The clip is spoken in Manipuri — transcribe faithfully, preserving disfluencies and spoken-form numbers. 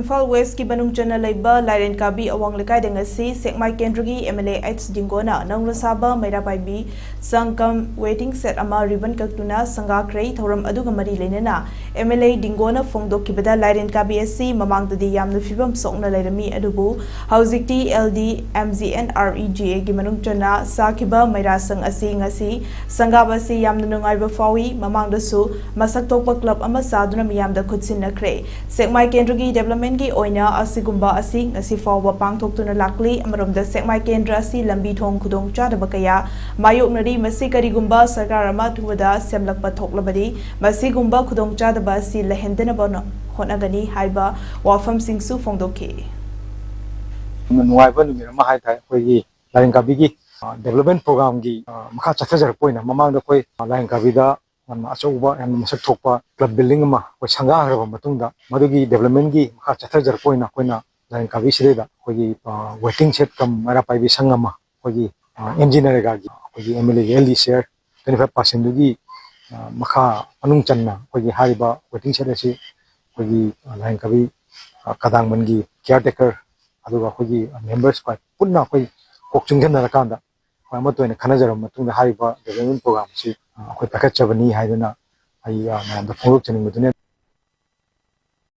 ꯏꯝꯐꯥꯜ ꯋꯦꯁꯀꯤ ꯃꯅꯨꯡ ꯆꯟꯅ ꯂꯩꯕ ꯂꯥꯏꯔꯦꯟꯀꯥꯕꯤ ꯑꯋꯥꯡ ꯂꯩꯀꯥꯏꯗ ꯉꯁꯤ ꯁꯦꯛꯃꯥꯏ ꯀꯦꯟꯗ꯭ꯔꯒꯤ ꯑꯦꯝ ꯑꯦꯜ ꯑꯦ ꯑꯩꯆ ꯗꯤꯡꯒꯣꯅ ꯅꯧꯅ ꯁꯥꯕ ꯃꯩꯔꯥ ꯄꯥꯏꯕꯤ ꯁꯪ ꯀꯝ ꯋꯦꯇꯤꯡ ꯁꯦꯠ ꯑꯃ ꯔꯤꯕꯟ ꯀꯛꯇꯨꯅ ꯁꯪꯒꯥꯈ꯭ꯔꯦ꯫ ꯊꯧꯔꯝ ꯑꯗꯨꯒ ꯃꯔꯤ ꯂꯩꯅꯅ ꯑꯦꯝ ꯑꯦꯜ ꯑꯦ ꯗꯤꯡꯒꯣꯅ ꯐꯣꯡꯗꯣꯛꯈꯤꯕꯗ ꯂꯥꯏꯔꯦꯟꯀꯥꯕꯤ ꯑꯁꯤ ꯃꯃꯥꯡꯗꯗꯤ ꯌꯥꯝꯅ ꯐꯤꯕꯝ ꯁꯣꯛꯅ ꯂꯩꯔꯝꯃꯤ, ꯑꯗꯨꯕꯨ ꯍꯧꯖꯤꯛꯇꯤ L D M G N R E G ꯑꯦꯒꯤ ꯃꯅꯨꯡ ꯆꯟꯅ ꯁꯥꯈꯤꯕ ꯃꯩꯔꯥ ꯁꯪ ꯑꯁꯤ ꯉꯁꯤ ꯁꯪꯒꯥꯕ ꯑꯁꯤ ꯌꯥꯝꯅ ꯅꯨꯡꯉꯥꯏꯕ ꯐꯥꯎꯏ꯫ ꯃꯃꯥꯡꯗꯁꯨ ꯃꯁꯛ ꯊꯣꯛꯄ ꯀ꯭ꯂꯕ ꯑꯃ ꯁꯥꯗꯨꯅ ꯃꯤꯌꯥꯝꯗ ꯈꯨꯠꯁꯤꯟꯅꯈ꯭ꯔꯦ꯫ ꯁꯦꯛꯃꯥꯏ ꯀꯦꯟꯗ꯭ꯔꯒꯤ ꯗꯦꯕꯂꯞꯃꯦꯟꯒꯤ ꯑꯣꯏꯅ ꯑꯁꯤꯒꯨꯝꯕ ꯑꯁꯤ ꯉꯁꯤ ꯐꯥꯎꯕ ꯄꯥꯡꯊꯣꯛꯇꯨꯅ ꯂꯥꯛꯂꯤ꯫ ꯑꯃꯔꯣꯝꯗ ꯁꯦꯛꯃꯥꯏ ꯀꯦꯟꯗ꯭ꯔ ꯑꯁꯤ ꯂꯝꯕꯤ ꯊꯣꯡ ꯈꯨꯗꯣꯡꯆꯥꯗꯕ ꯀꯌꯥ ꯃꯥꯌꯣꯛꯅꯔꯤ꯫ ꯃꯁꯤ ꯀꯔꯤꯒꯨꯝꯕ ꯁꯔꯀꯥꯔ ꯑꯃ ꯑꯊꯨꯕꯗ ꯁꯦꯝꯂꯛꯄ ꯊꯣꯛꯂꯕꯗꯤ ꯃꯁꯤꯒꯨꯝꯕ ꯈꯨꯗꯣꯡꯆꯥꯗꯕ ꯑꯁꯤ ꯂꯩꯍꯟꯗꯅꯕ ꯍꯣꯠꯅꯒꯅꯤ ꯍꯥꯏꯕ ꯋꯥꯐꯝꯁꯤꯡꯁꯨ ꯐꯣꯡꯗꯣꯛꯈꯤ꯫ ꯌꯥꯝꯅ ꯅꯨꯡꯉꯥꯏꯕ ꯅꯨꯃꯤꯠ ꯑꯃ ꯍꯥꯏꯇꯥꯔꯦ꯫ ꯑꯩꯈꯣꯏꯒꯤ ꯂꯥꯏꯔꯦꯟꯀꯥꯕꯤꯒꯤ ꯗꯦꯕꯂꯞꯃꯦꯟ ꯄ꯭ꯔꯣꯒ꯭ꯔꯥꯝꯒꯤ ꯃꯈꯥ ꯆꯠꯊꯖꯔꯛꯄ ꯑꯣꯏꯅ ꯃꯃꯥꯡꯗ ꯑꯩꯈꯣꯏ ꯂꯥꯏꯔꯦꯟꯀꯥꯕꯤꯗ ꯌꯥꯝꯅ ꯑꯆꯧꯕ, ꯌꯥꯝꯅ ꯃꯁꯛ ꯊꯣꯛꯄ ꯀ꯭ꯂꯕ ꯕꯤꯜꯗꯤꯡ ꯑꯃ ꯑꯩꯈꯣꯏ ꯁꯪꯒꯥꯈ꯭ꯔꯕ ꯃꯇꯨꯡꯗ, ꯃꯗꯨꯒꯤ ꯗꯦꯕꯂꯞꯃꯦꯟꯒꯤ ꯃꯈꯥ ꯆꯠꯊꯖꯔꯛꯄ ꯑꯣꯏꯅ ꯑꯩꯈꯣꯏꯅ ꯂꯥꯏꯔꯦꯟꯀꯥꯕꯤ ꯁꯤꯗꯩꯗ ꯑꯩꯈꯣꯏꯒꯤ ꯋꯦꯇꯤꯡ ꯁꯦꯠ ꯀꯝ ꯃꯩꯔꯥ ꯄꯥꯏꯕꯤ ꯁꯪ ꯑꯃ ꯑꯩꯈꯣꯏꯒꯤ ꯑꯦꯝ ꯖꯤ ꯅꯔꯦꯒꯥꯒꯤ ꯑꯩꯈꯣꯏꯒꯤ ꯑꯦꯝ ꯑꯦꯜ ꯑꯦꯒꯤ ꯑꯦꯜ ꯗꯤ ꯁꯤꯌꯔ twenty five percentꯗꯨꯒꯤ ꯃꯈꯥ ꯃꯅꯨꯡ ꯆꯟꯅ ꯑꯩꯈꯣꯏꯒꯤ ꯍꯥꯏꯔꯤꯕ ꯋꯦꯇꯤꯡ ꯁꯦꯠ ꯑꯁꯤ ꯑꯩꯈꯣꯏꯒꯤ ꯂꯥꯏꯔꯦꯟꯀꯥꯕꯤ ꯀꯗꯥꯡꯕꯟꯒꯤ ꯀꯤꯌꯥꯔ ꯇꯦꯀꯔ, ꯑꯗꯨꯒ ꯑꯩꯈꯣꯏꯒꯤ ꯃꯦꯝꯕꯔꯁ ꯄꯨꯟꯅ ꯑꯩꯈꯣꯏ ꯀꯣꯛ ꯆꯨꯡꯁꯤꯟꯅꯔꯀꯥꯟꯗ ꯑꯩꯈꯣꯏ ꯑꯃꯠꯇ ꯑꯣꯏꯅ ꯈꯟꯅꯖꯔꯕ ꯃꯇꯨꯡꯗ ꯍꯥꯏꯔꯤꯕ ꯗꯦꯕꯂꯞꯃꯦꯟ ꯄ꯭ꯔꯣꯒ꯭ꯔꯥꯝ ꯑꯁꯤ ꯑꯩꯈꯣꯏ ꯄꯥꯏꯈꯠꯆꯕꯅꯤ ꯍꯥꯏꯗꯨꯅ ꯑꯩ ꯃꯌꯥꯝꯗ ꯐꯣꯡꯗꯣꯛꯆꯅꯤꯡꯕꯗꯨꯅꯤ꯫